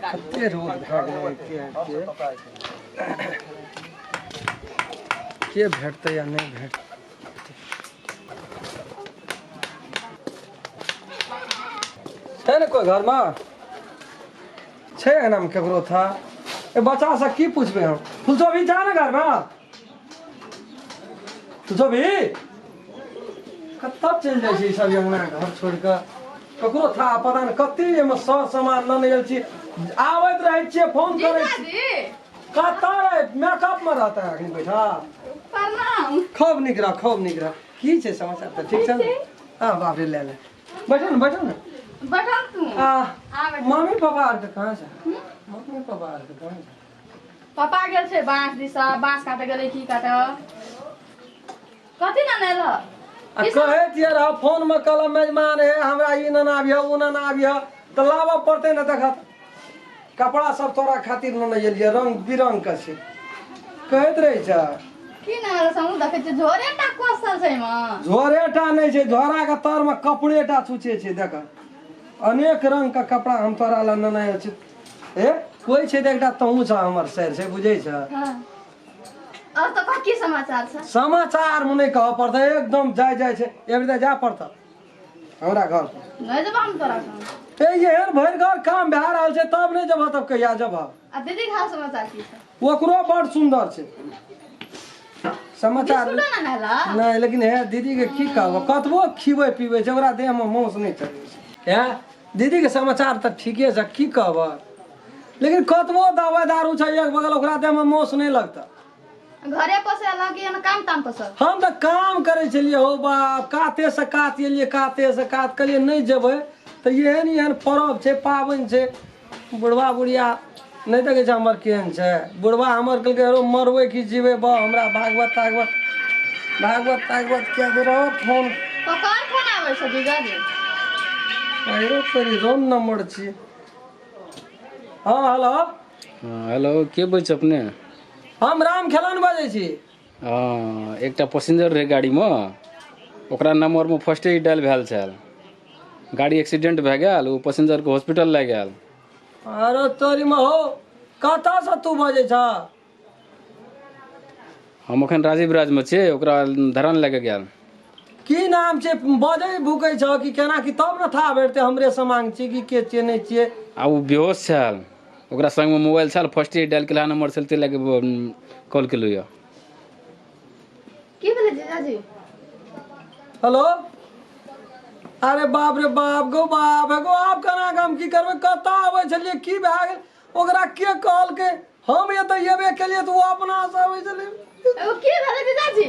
कते रोड भए गेलै एते आबिते के भेटतै या नहि भेटतै छै ने कोइ घरमे छै अंगनामे केकरो था ए बच्चा से की पूछबै हम फुलचोभी जा ने घरमे फुलचोभी कतऽ चलि जाइ छै ई सब अंगना घर छोड़ि कऽ ककरो था पता नहि कते एहिमे सर सामान लेने गेल छी आबैत रहै छियै फोन करै छी जीजाजी कतऽ रहै मेकअपमे रहता है अखनी बैठा प्रणाम खूब नीक रह खूब नीक रह की छै समाचार तऽ ठीक छै ने हँ बाप रे ले ले बैठो ने बैठो ने बैठल तू आ आ बैठ। मम्मी पापा आरके कहाँ छै मम्मी पापा आरके कहाँ छै पापा गेल छै बाँस दिसा बाँस काटे गेलै की काटे कथी ने एल आ कहै छियै रह फोनमे कहलक मेजमान हे हमरा ई नना आबिह ओ नना आबिह तऽ लाबऽ पड़तै ने देखत कपड़ा सब तोरा खातिर नेने एलियै रंग बिरंग के छै कहैत रहै छै की ने एल हमहूँ देखै छियै झोरे टा कोसल छै एहिमे झोरे टा नहि छै झोराके तरमे कपड़े टा छुछे छै देख अनेक रंग के कपड़ा हम तोरा लए नेने आयल छी हे कोइ छै तऽ एकटा तहूँ छह हमर सर छै बुझै छह हँ और तो कह की समाचार छै समाचार मे नहि कहऽ पड़तै एकदम जाय जाय छै एबरी तऽ जाय पड़तै हमरा घर पर नहि जेबा हम तोरा संग ए एहन भरि घर काम भए रहल छै तब नहि जेबह तब कहिया जेबह आ दीदी के हाल समाचार की छै ओकरो बड़ सुन्दर छै समाचार बिस्कुटो ने नहला नहि लेकिन हे दीदी के की कहब कतबो खिबै पीबै छै ओकरा देह मे मांस नहि चढ़ै छै हे दीदी के समाचार तऽ ठीके छै की कहब लेकिन कतबो दवाइ दारू छै एक बगल ओकरा देह मे मांस नहि लगतै घरे पोसे अलग या काम ताम पोसल हम तऽ काम करै छलियै हो बाप काते से कात एलियै काते से कात कहलियै नहि जेबै तऽ एहन एहन पर्व छै पाबनि छै बुढ़बा बुढ़िया नहि देखै छै हमर केहन छै बुढ़बा हमर कहलकै हरो मरबै कि जीबै बा हमरा भागवत तागवत भागवत तागवत किया दे रहो फोन ककर फोन आबै छै जीजाजी अरे तोरी रोन नंबर छी हँ हेलो हँ, हेलो के बजै छी अपने हम राम खेलन बजै छी हँ एकटा पैसेंजर रहै गाड़ीमे ओकरा नम्बरमे फर्स्ट एड डायल भेल छल गाड़ी एक्सीडेंट भए गेल ओ पैसेंजरके हॉस्पिटल लए गेल अरे तोरी में हो कतऽसँ तू बजै छह हम एखन राजीव राजमे छियै ओकरा धरान लए कऽ गेल की नाम छै बजै भुकै छह कि केना की तब ने था भेटतै हमरे समांग छी कि के छियै नहि छियै आ ओ बेहोश छल ओकरा संगमे मोबाइल छल फर्स्ट एड डायल केलहा नंबर छल ताहि लए कऽ कॉल केलहुँ यऽ की भेलै जीजाजी हेलो अरे बाप रे बाप गो बाप हे गो आब केना के हम की करबै कतऽ आबै छलियै की भए गेल ओकरा के कहलकै हम एतऽ एबे केलियै तऽ ओ अपना से आबै छलै एगो की भेलै जीजाजी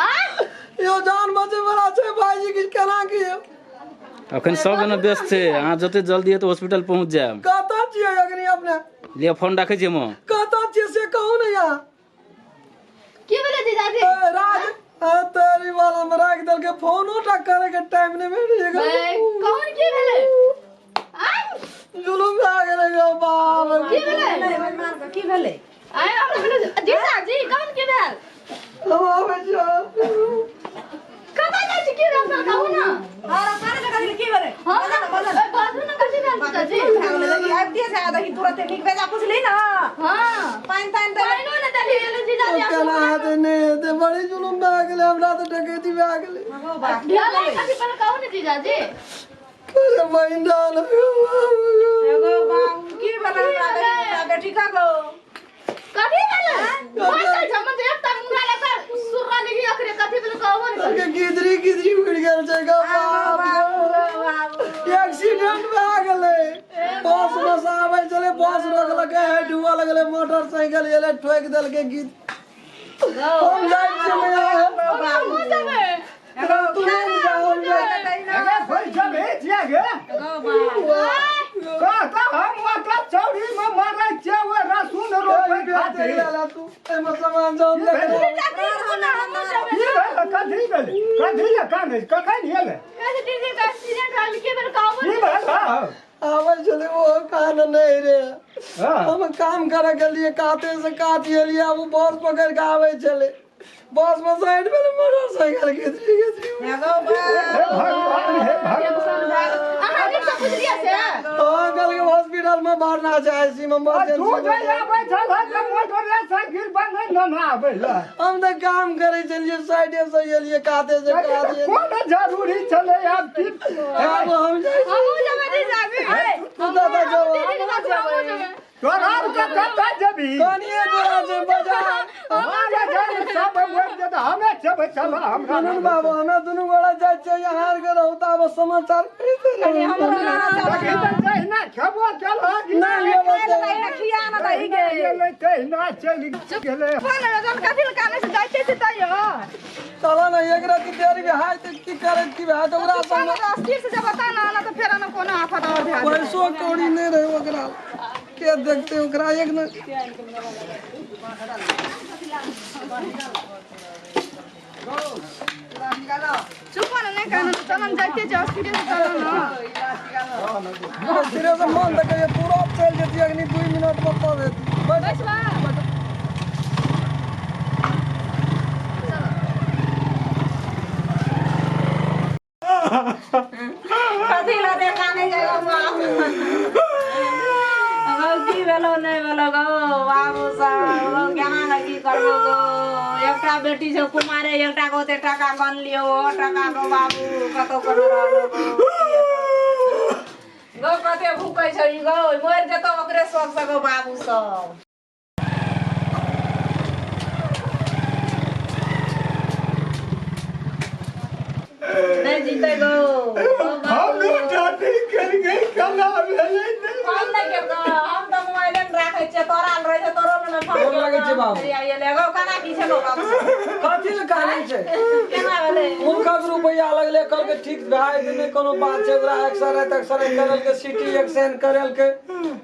आँय यो जान बचै वाला छै भाईजी की केना की अखन सब जना व्यस्त छै अहाँ जते जल्दी हेतै हॉस्पिटल पहुँच जायब कतऽ छियै अखनी अपने लिअ फोन राखै छी हम कतऽ छियै से कहू ने यहाँ की भेलै जीजाजी ए, राज आ, तोरी वाला में राख देलकै फोनो टा करे के टाइम नहीं भेट ए, कौन की भेलै आँय जुलुम भए गेलै गो बाप की भेलै की भेलै आँय हमरा भेलै जीजाजी कौन की भेल हम आबै छियौ कतऽ जाइ छी की भेल सर कहू ना और खाना जगह की भेलै हाँ ए, बाजू ना कथी भेल जीजाजी आबिते से आ देखी तुरंते नीक बेजा पुछली ना हाँ पानि तानि दे पानिओ नहि देलियै एलै जीजाजी आब केना हेतै नहि हेतै बड़ी जुलुम भए गेलै हमरा तऽ डकैती भए गेलै भेलै कथी पहिले कहू ने जीजाजी अरे बहिन जान एगो बाबू की भेलै हमरा बेटी का गो कथी भेलै बचल छै मन एकटा मुंगा लऽ कऽ सुर्रा लिखी अखरे कथी भेलै कहबो नहि करै। के गिदरी गिदरी उड़ गेल छै गो बाप एक्सीडेंट भए गेलै बस में से आबै छलै बस रोकलकै हे डूबऽ लगलै मोटरसाइकिल एलै ठोकि देलकै गीत हम जाइ छियै मैया हमहूँ जेबै तू नहि जा हम जाइ अरे पैसा भेज दिया गे कहता हम ओतऽ चौरी में मरै छियै ओ रसून रोपै खातिर तू एहिमे सामान सब देखलो की भेलै कथी भेलै कथी लए कानै कखन एलै कहै दीदी के एक्सीडेंट भेल की भेल कहबो की नहि भेल आबै छलै ओ कान नहि रे हँ हम काम करे के लिए काते से कात एलियै आब ओ बस पकड़ के आबै छलै बस में साइड में मोटरसाइकिल घिचरी घिचरी एगो हे भगवान हे भगवान अहाँ नीकसँ बुझलियै से हाँ कहलकै हॉस्पिटल में भरना छै आईसीयू में आ तू इमरजेंसी जे आबै छल तऽ मोटरे साइकिल पर नहि नेने आबै लए। हम तऽ काम करै छलियै साइडे से एलियै काते से काते कोन जरूरी छलै आब की आब हम जाइ छी हमहूँ जेबै दी जाबी तू कतऽ जेबऽ दीदी के साथ हमहूँ जेबै तोरा आर के कतऽ जेबही कनिए दूरा छै बाजार हमारे जान सब मरि जेतै हमे जेबै चल हमरा दुनू बाबू हमे दुनू गोरा जाइ छियै यहाँ आरके रहू तऽ आब समाचार कैसे रहू तखन जहिना खेबो केलहक नहि एबै तऽ खिया न दही गे गेलै तहिना चलि गेलै कोन जन कथी लए कानै से जाइते छै तैयो चलो ने एक राति देरी भए तऽ की करे की भए तऽ ओकरा संग स्थिर से जब बता ना ना तो फेर ना कोनो आफत और भए जेतै। पैसो कौड़ी नहि रहै ओकरा के देखते ओकरा एक ने चुप ने नहि कानू चल हम जाइते छै स्थिर से चलो ना सिरे से मन तऽ कहिए तुरंत चलि जेतियै अखनी 2 मिनट मे तब हेतै बैठ बैसबा कथी लए रे कानै छै गौ बाप गौ की भेलो नहि भेलो गौ बाबू सब गौ केना ने की करबो गौ एकटा बेटी छै कुमारे एकटा के ओते टाका गनलियो ओ टाका गौ बाबू कतौ कोनो रहलो गौ गौ कते भूकै छै ई गौ मरि जेतौ ओकरे शौक से गौ बाबू सब नहि जीते गौ हम नहि केलकै कला भेलै नहि हम नहि केलकै हम तऽ मोबाइले ने राखै छियै तोरा लग रहै छै तोरो लग ने गोर लागै छै बाबू। एलै गौ केना की छै गौ बाबू कथी लए कानै छै केना भेलै हुनकर रुपैआ लगलै कहलकै ठीक भए जेतै नहि कोनो बात छै ओकरा एक्सरे तेक्सरे करेलकै सिटी एक्सरे करेलकै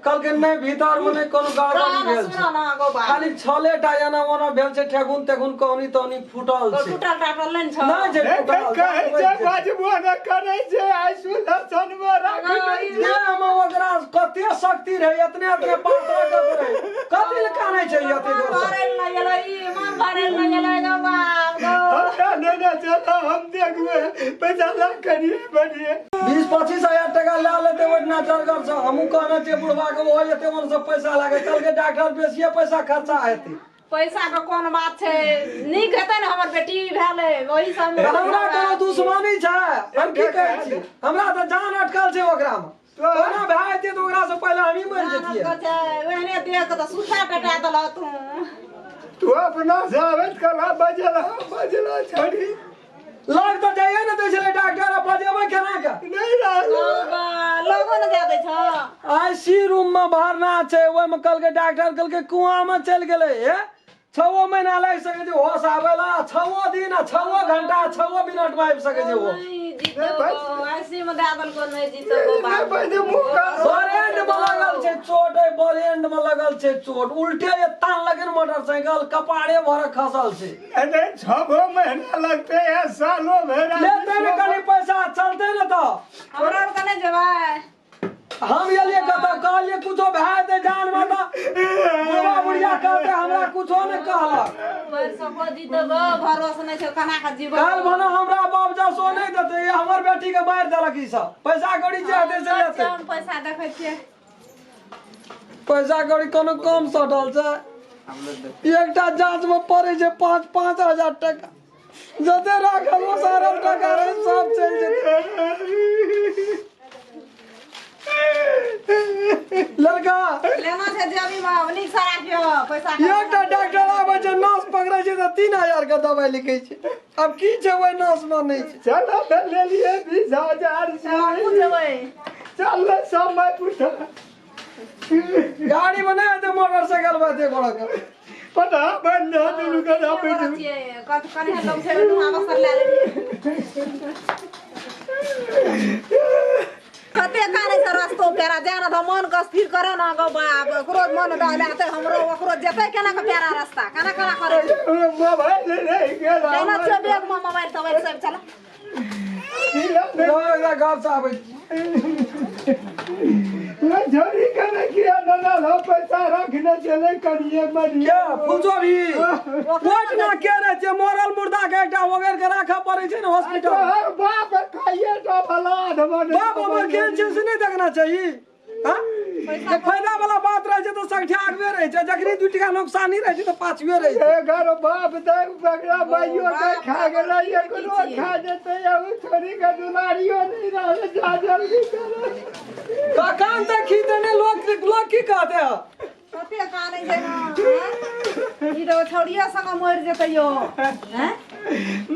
कहलकै नहि भीतर मे नहि कोनो गड़बड़ी भेल सुनो छै ना गौ बाबू खाली छले टा एना ओना भेल छै ठेगुन तेगुन कौनी तौनी फूटल छै टूटल टाटल नहि ने छौ नहि छै फूटल कहै छै बजबो नहि करै छै आइ सुदर्शन मे राखने छै नहि हम ओकरा कते शक्ति रहै एतने एतने पात्र के रहै कथी लए कानै छै एते जोर से भरल नहि गेलै ई मन भरल नहि गेलै गौ बाप गौ हमरा नेने चलो हम देखबै पैसा लग करिए बढ़िए 20-25 हजार टका लए लेतै ओहिठिना चरगर से हमहूँ कहने छियै बुढ़बा के ओहो एते ओन से पैसा लागै कहलकै डॉक्टर बेसिए पैसा खर्चा हेतै पैसा के कोन बात छै नीक हेतै ने हमर बेटी भेलै ओही सब तऽ हमरा कोनो दुश्मनी छै हम की कहै छी हमरा तऽ जान अटकल छै ओकरामे ओना भए जेतै तऽ ओकरा से पहिले हमही मरि जेतियै ओहने देख तऽ सुखा कटा देलह तू तू अपना से आबैत कला बजला बजला छोड़ी लग तऽ जाइए ने दै छलै डॉक्टर आ बजेबै केना के नहि रहल लगो ने दए दै छ आई सी रूम में भरना छै ओहिमे कहलकै डॉक्टर कहलकै कुआं में चलि गेलै हे 6 महीना लागि सकै छै होश आबै ला 6 दिन आ 6 घंटा 6 मिनट में आबि सकै छै ओ नहि जीतो आईसी में दए देलको नहि जीतो गो नहि बाबू बजे मुँह कान बरेंड में लगल छै चोट ओहि बरेंड में लगल छै चोट उल्टे जे तान लगे ने मोटरसाइकिल कपारे भर खसल छै अरे 6 महीना लगते है सालो भर लेतै ने कनि पैसा चलतै ने तऽ हमरा आर के नहि जेबै हम एलियै कतऽ कहलियै कुछो भए जेतै जान मे तऽ बुढ़वा बुढ़िया कहतै हमरा कुछो नहि कहलक मरि सको जीतो गो भरोस नहि छै केना के जीबो काल्हि भने हमरा बाप जसो नहि देतै ई हमर बेटी के मारि देलक ई सब पैसा कौड़ी जे हेतै से लेतै हम पैसा देखै छियै पैसा कौड़ी कोनो कम सटल छै एकटा जांच मे पड़ै छै 5-5 हजार टका जते राखल ओसारल टका रहै सब चलि जेतै लड़का लेना छै जेबी मे नीक से राखियो पैसा के। एकटा डॉक्टर आबै छै नस पकड़ै छै तऽ 3000 के दवाइ लिखै छै आब की छै ओहि नस मे नहि छै चलो ने लेलिए 20,000 हमहूँ जेबै चल समय पुछा गाड़ी मे नहि हेतै मोटरसाइकिल मे हेतै गोड़ा के पता बंद दुनू के करै छियै कत कने लोग छै नुआ बसर लए लेलियै कते कानै छै रस्तो पेरा जाय ने तऽ मन के स्थिर करे ने गौ बाप ओकरो मन डहलाते हमरो ओकरो जेतै केना के प्यारा रास्ता केना केना करै छै मोबाइल रहि गेल केना छै बैग मे मोबाइल तोबाइल सब चला एकरा घर से आबै छी झोरी के नहि किया ननल पैसा रखने छलै कनिए मनिए। के फुलचोभी ओहिठिना के रहै छै मरल मुर्दा के एकटा ओगैर के राखऽ पड़ै छै ने हॉस्पिटल। तोहर बाप खाइए तो भला आधमा नहि। बाप हमर केहन छै से नहि देखना चाही? हाँ? जे फायदा वाला बात रहै छै तऽ संख्या आगवे रहै छै, जखनी 2 टका नुकसानी रहै छै तऽ पाछुए रहै छै। एकर बाप दे बकरा माइयो के खा गेलै, एकरो खा जेतै। अब छोड़ी के दुलारियो नहीं रहलै, जा जल्दी करो। ककान तऽ खी देने लोक लोक की कहते ह? कते कानै छै ने, आँय? ई तऽ छौड़िया संग मरि जेतै यौ, हैं?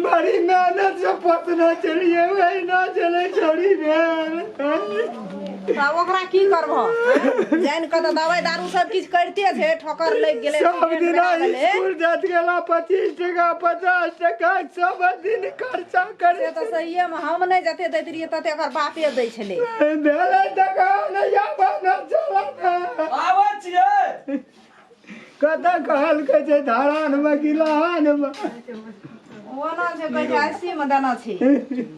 बड़ी मेहनत से पोसने चलिए, वही ना चले छोड़ी भेल। तऽ ओकरा की करबह? जानि कऽ तऽ दवाइ दारू सब किछु करिते छै, ठोकर लागि गेलै, सब एक्सीडेंट दिना भए गेलै। स्कूल जाइत गेला 25 टका 50 टका सब दिन खर्चा करे। से तऽ सहिएमे हम नहि जते दैत रहियै तते ओकर बापे दै छलै। भेलै टका नहि आबै न चलत। आबै छियै। कतऽ कहलकै छै धरानमे कि लहानमे? ओना छै कहै छै 80 मे देना छै।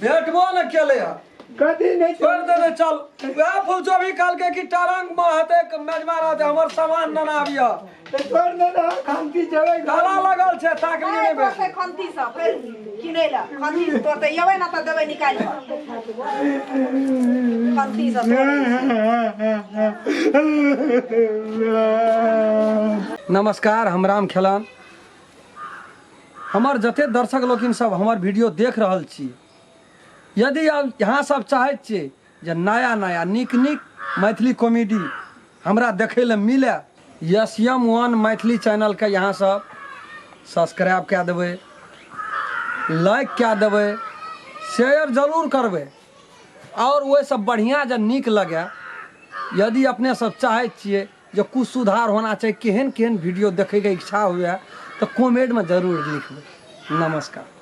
भेटबो ने केलै हँ। कथी नहि छोड़ि देने चल। वएह फुलचोभी कहलकै कि टरंक मे हेतै मेजमा रहतै, हमर सामान नेने आबियह। तऽ छोड़ि देने खंती जेबै। ताला लगल छै, ताकली नहि भेट। तोड़तै खंती सँ फेर किनै लए, खंती सँ तोड़तै। एबै ने तऽ देबै निकालि कऽ। खंती सँ तोड़ै छै। नमस्कार, हम राम खेलान। हमर जते दर्शक लोकिन सब हमर वीडियो देख रहल छी, यदि आब यहाँ सब चाहैत छियै जे नया नया नीक नीक मैथिली कॉमेडी हमरा देखै लए मिले, एस एम वन मैथिली चैनलके यहाँ सब सब्सक्राइब कए देबै, लाइक कए देबै, शेयर जरूर करबै। आओर ओहिसँ बढ़िआँ जे नीक लगै, यदि अपने सब चाहै छियै जे कुछ सुधार होना चाही, केहन केहन वीडियो देखैके इच्छा हुए, तऽ कमेंटमे जरूर लिखबै। नमस्कार।